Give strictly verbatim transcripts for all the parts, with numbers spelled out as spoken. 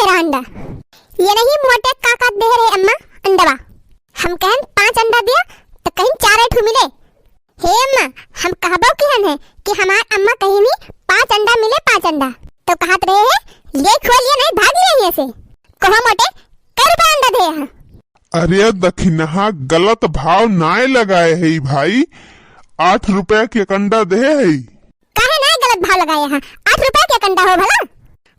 रहा अंडा। ये नहीं मोटे का का दे रहे अम्मा अंडवा। हम कहन पाँच अंडा दिया, तो कहीं चार ठू मिले। हे अम्मा, हम कहबो किहन है कि हमार अम्मा कहीं नहीं पाँच अंडा मिले, पाँच अंडा। तो कहत रहे है, "ले खोलिए नहीं, भाग ले यहाँ से।" कहो मोटे, कै रुपया अंडा दे है? अरे दखिनहा, गलत भाव नाय लगाए है भाई, आठ रुपया के एक अंडा दे है। काहे नाय गलत भाव लगाए है? आठ रुपया के एक अंडा हो भला,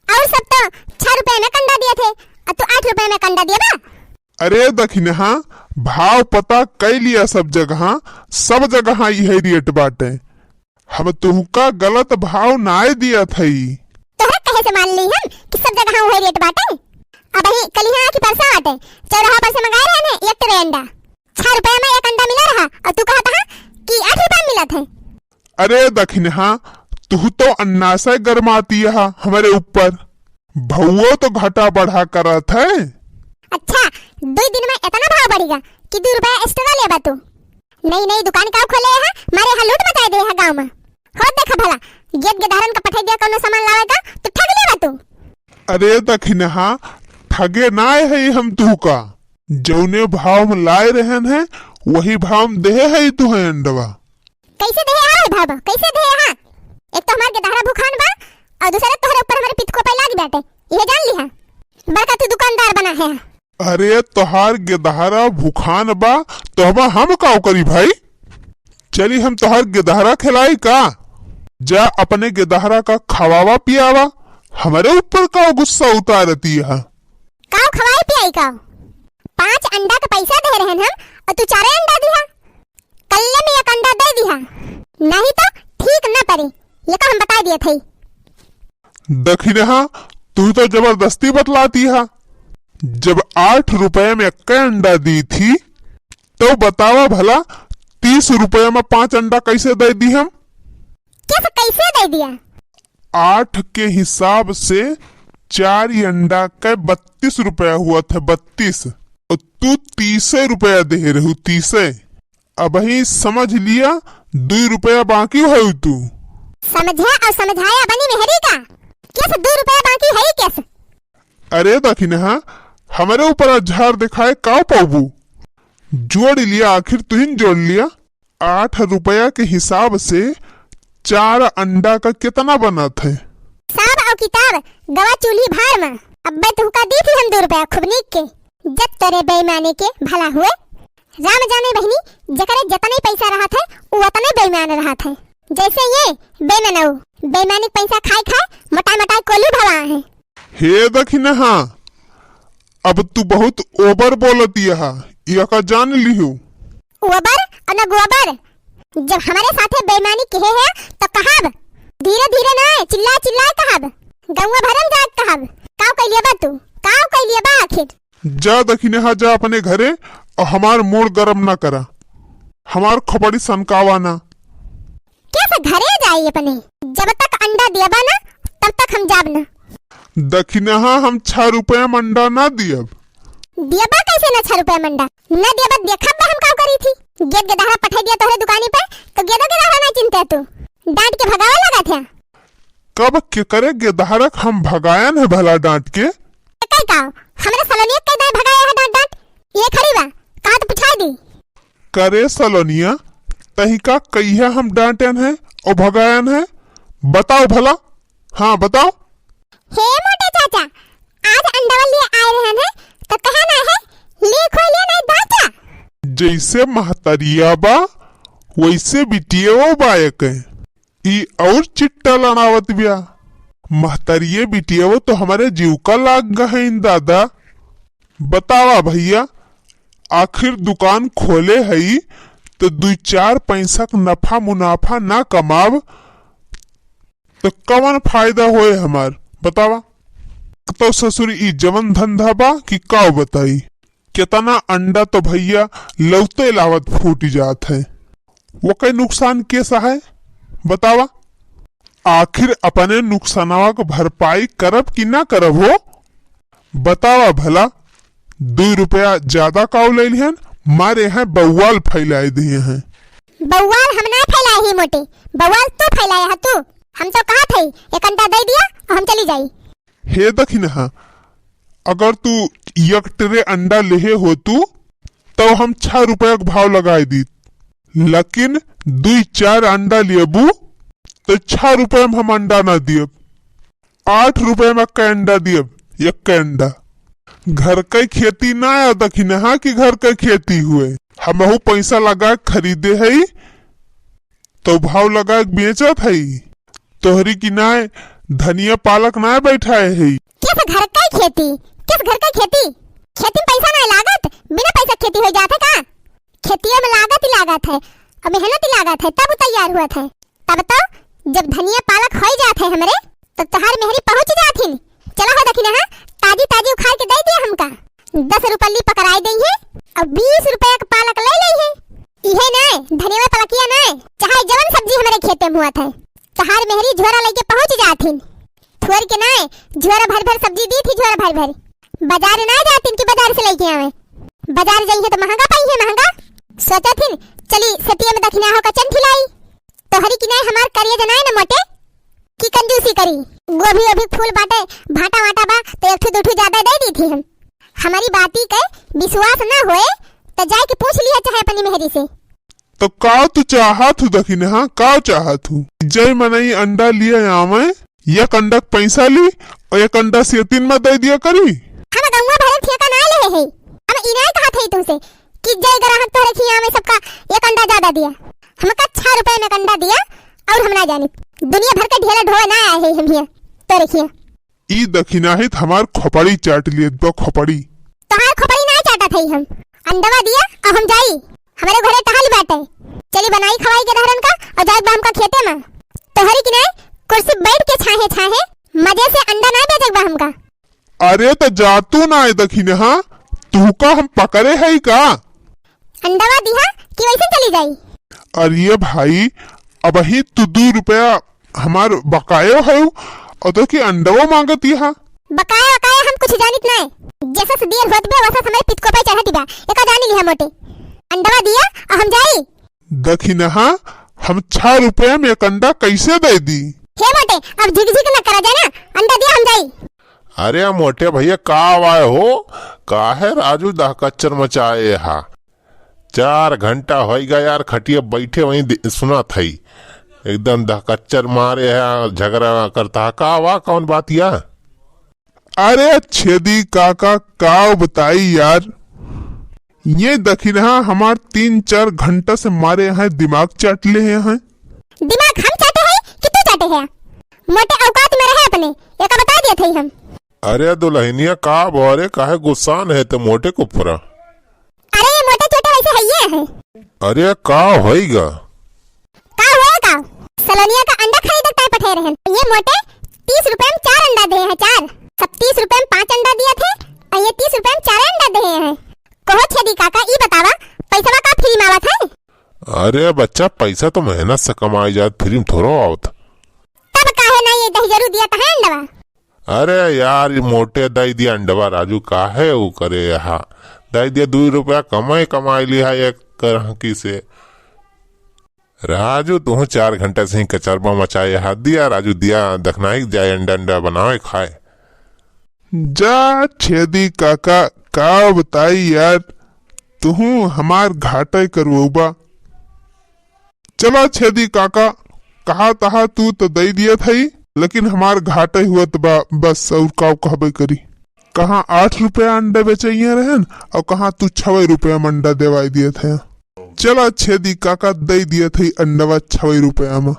और सब तो छह रुपया में एक अंडा दिए थे, अब तू आठ रुपया में एक अंडा दिए बा? अरे दखिनहा, भाव पता कई लिया सब जगह, सब जगह इहे रेट बाटे। हम तुहका गलत भाव नाय दियत हई। तोहरा कहे से मान ली हम कि सब जगह उहे रेट बाटे? अबही कलिहा की परसा बाटे, चौराहा पर से मंगाए रहे ने एक ट्रे अंडा, छह रुपया में एक अंडा मिला रहा, और तू कहत हा कि आठ रुपया में मिलत है। अरे दखिनहा, तू तो अन्नासे गरमाती हा हमरे ऊपर। भउवो तो घटा बढ़ा करत है। अच्छा, दुई दिन में इतना भाव बढ़िगा कि दू रुपया extra लेबा तू? नई नई दुकान का खोले है, मारे यहाँ लूट मचाए दे है गाँव में। हो देखा भला, गेद गेदहरन का पठाई दिया कौनो सामान लावे का, तो ठग लेबा तू। अरे दखिनहा, ठगे नाय है हम तुहका, जौने भाव में लाए रहन है, वही भाव में देहे है तुहे अंडवा। कैसे देहे हा भाई भाव? कैसे देहे हा? एक तो हमार गेदहरा भुखान बा, और दूसरे तोहरे ऊपर हमारे पितको पे लागी बाटे, ये जान लिहा। बड़का तू दुकानदार बना है। अरे तोहार गेदहरा भुखान बा, तो हम, हम काव करी भाई? चली हम तोहार गेदहरा खिलाई का? जा अपने गेदहरा का खवावा पियावा, हमरे ऊपर काव गुस्सा उतारती है? काव खवाई पियाई काव? पाँच अंडा का पैसा दे रहन हम, और तू चारे अंडा दिहा। कल्ले में एक अंडा दे दिहा, नहीं तो ठीक न पड़ी, ये तो हम बता दिए थे। दखिनहा, तू तो जबरदस्ती बतलाती हा। जब आठ रुपया में एक अंडा दी थी, तो बतावा भला, तीस रुपया में पाँच अंडा कैसे दे दी हम? कैसे, कैसे दे दिया? आठ के हिसाब से चार अंडा के बत्तीस रुपया हुआ था, बत्तीस। और तू तीसे रुपया दे रहू, तीसे। अबही समझ लिया, दुई रुपया बाकी है तू। समझे और समझाए अपनी मेहरी का? किस दुई रुपया बाकी है किस? अरे दखिनहा, हमरे ऊपर झार दिखाए का पाबू? जोड़ लिया, आखिर तुहिन जोड़ लिया। आठ रुपया के हिसाब से चार अंडा का कितना बनत है? हिसाब और किताब गवा चूल्ही भार में। अब्बे तुहका दी थी हम दो रुपया खूब नीक के। जब तोरे बेईमानी के भला हुए। राम जाने बहिनी, जेकरे जतने पैसा रहत है, उ उतने बेईमान रहत है। जैसे ये बेमनऊ, बेईमानी के पैसा खाए खाए मोटाए मोटाए कोली भवा है। हे दखिनहा, अब तू बहुत ओबर बोलत यहा, यका जान लिहू। ओबर और न गोबर, जब हमारे साथे बेईमानी किहे है तो कहब, धीरे धीरे ना, चिल्ला चिल्ला कहब, गौवा भरम जात कहब। काव कैलिए बा तू, काव कैलिए बा आखिर? जा दखिनहा, जा अपने घरे, और हमार मूड गरम ना करा, हमार खोपड़ी सनकावा ना। कैसे घरे जाई अपने? जब तक अंडा दियाबा ना, तब तक हम जाब ना। दखिनहा, हम छह रुपया में अंडा ना दियब। दियाबा कैसे ना छह रुपया में अंडा? ना दियाबा, देखब बा हम का करी थी। गेद गेदहरा पठाई दिया तोहरे दुकानी पे, तो गेदो गेदहरा ना चिंते तू। डांट के भगावा लगा थे। कब केकरे गेदहरा के हम भगायन है भला डांट के? एकर का? हमरे सलोनिया के दाएं भगाया है डांट डांट। ये खड़ी बा, कहा तो पिछाई दी। करे सलोनिया, तही का कहिया हम डांटन है और भगायन है? बताओ भला, हाँ बताओ। हे मोटे चाचा, आज अंडवा लिए आए रहन है, तो कहा ना है, लिए खोई लिए नहीं दाचा। जैसे महतरिया बा, वैसे बिटियो बा एक। ई और चिट्टा लड़ावत बिया। महतरिये बिटियवो तो हमरे जीव का लाग गहन दादा। बतावा भैया, आखिर दुकान खोले हई तो दुई चार पैसा क नफा मुनाफा ना कमाब तो कवन फायदा होए हमार, बतावा? तो ससुर ई जवन धंधा बा कि काव बताई। केतना अंडा तो भैया लौते लावत फूट जात है, ओके नुकसान के सहाय बतावा? आखिर अपने नुकसानवा क भरपाई करब कि ना करब हो? बतावा भला, दुई रुपया ज्यादा काव ले लिहन, मारे हैं बउवाल फैलाए दिए हैं। बउवाल हम ना फैलाए ही मोटे, बउवाल तू फैलाए है तू। हम तो कहा थे, एक अंडा दे दिया और हम चली जाई। हे दखिनहा, अगर तू एक ट्रे अंडा लेहे होतू, तउ हम छह रुपया क भाव लगाइ दीत, लेकिन दुइ चार अंडा लेबू, तउ छह रुपया म हम अंडा न दियब, आठ रुपया म एक्कै अंडा दियब, एक्कै अंडा। घर कै खेती न आय दखिनहा कि घर कै खेती हुए, हमहू पैसा लगाइक खरीदे हई, तउ भाव लगाइक बेचत हई। तोहरी किनाय धनिया पालक नाय बैठाए हई। केस घर कै खेती, केस घर कै खेती? खेती म पैसा नाय लागत, बिना पैसा खेती होइ जात है का? खेतियो म लागत ही लागत है, अउर मेहनत ही लागत है, तब उ तैयार हुअत है। तब तउ जब धनिया पालक होइ जात है हमरे, तउ तोहार मेहरी पहुँच जाथिन। चला हो दखिनहा, ताजी ताजी उखाड़ के दइ दिया हमका। दस रुपल्ली पकराइ देइहैं अउर बीस रुपया क पालक लइ लइहैं। इहै नाय, धनिया पालकिया नाय, चाहे जवन सब्जी हमरे खेते म हुअत है, तोहार मेहरी झोरा लइके पहुँच जाथिन। थोर के नाय, झोरा भर भर सब्जी दीथी, झोरा भर भर। बजार नाय जाथिन कि बजार से लइके आवैं। बजार जइहैं तउ महँगा पइहैं, महँगा। सोचथिन, चली सेतिया म दखिनहा का चंठी लाई। तोहरी किनाय हमार करिया जनाय न मोटे, कि कंजूसी करी। गोभी ओभी फूल बाटे, भाँटा वाँटा बा, तउ एक ठू दू ठू जादा दइ दीथी हम। हमरी बाती कै विश्वास न होए, तउ जाइके पूछ लिहा चाहे अपनी मेहरी से। तउ काव तू चाहत हू दखिनहा, काव चाहत हू? जइ मनई अंडा लिया आवैं, एक अंडा क पैसा ली अउर एक अंडा सेतिन म दइ दिया करी। हम गउँवा भरे क ठेका नाय लेहे हई। हम ई नाय कहत हई तुहसे कि जइ ग्राहक तोहरे खियाँ आवैं सबका एक अंडा जादा दिया। हमका छह रुपया म एक अंडा दिया अउर हम नाय जानी। दुनिया भर कै ढेला ढोवे नाय आए हई हम हियाँ तोहरे खियाँ। ई दखिनहा ही त हमार खोपड़ी चाट लियत बा, खोपड़ी। तोहार खोपड़ी नाय चाटत हई हम। अंडवा दिया अउर हम जाई। हमरे घरे टहल बाटे। चली बनाई खवाई के रहरन का अउर जाइत बा हमका खेते म। तोहरी किनाय कुर्सी बैठ के छाहे छाहे मजे से अंडा नाय बेचक बा हमका। अरे त जातू नाय दखिनहा, तुहका हम पकड़े हई का? अंडवा दिहा कि वइसे चली जाई? अरे भाई, अबहीं तू दुइ रुपया हमार बकायो हउ, अउर तोहकी अंडवो माँगत हिया। बकाया वकाया हम कुछ जानित नाय। जैसा से देर होत बे, वैसा समय पितको पे चढ़त बा। एका जानी लिहा मोटे। अंडवा दिया, अउर हम जाई। दखिनहा, हम छह रुपया म एक अंडा कइसे दइ दी? हे मोटे, अब झिकझिक न करा जाए ना, अंडा दिया, हम जाई। अरे मोटे भइया, का आवा हो? काहे राजू दहकच्चर मचाए हा? चार घंटा होइगा यार, खटिया बैठे वहीं दे-, सुनत हई। एकदम दहकच्चर मारे है, झगड़ा करता है। का वा, कौन बात या? अरे छेदी काका, का बताई यार, ये दखिनहा हमार तीन चार घंटा से मारे हैं, दिमाग चाट ले हैं। दिमाग हम चाटे हैं कि तू चाटे है? मोटे औकात में रहे अपने, एका बता दिया थई हम। अरे दुल्हनिया, का भरे, काहे गुस्सान है ते मोटे कुफरा? अरे, ये मोटे चोटे वैसे हइये है। अरे, का होइगा? का होए का? सलोनिया का अंडा खरीदे ताई पठे रहन। ये मोटे तीस रुपए में चार अंडा दे हैं, चार। सब तीस रुपए में पांच अंडा दिया थे, और ये तीस रुपए में चार अंडा दे हैं। कहो छेदी काका, ई बतावा, पैसवा का फ्री में आवत है? अरे बच्चा, पैसा तो मेहनत से कमाई जात, फ्री में थोड़ो आवत। तब काहे ना ये दहिजरू दिया था अंडवा? अरे यार, ई मोटे दई दिया अंडवा राजू, काहे ऊ करे यहाँ? दई दिया, दुई रुपया कमाई, कमाई लिहा एक करहकी से। राजू, तुहूँ चार घंटा से ही कचरबा मचाए हाथ दिया। राजू, दिया दखनाई जाए, अंडा, अंडा बनावे खाए। जा छेदी काका, का बताई यार, तुहूँ हमार घाटे करवउबा। चला छेदी काका, कहा तहा तू त दई दियत हई, लेकिन हमार घाटे हुअत बा, बस अउर काउ कहबे करी। कहाँ आठ रुपया अंडा बेचइया रहन, अउर कहाँ तू छवे रुपया में अंडा देवाई दियत है। चला छेदी काका, दई दियत हई अंडवा छवे रुपया में।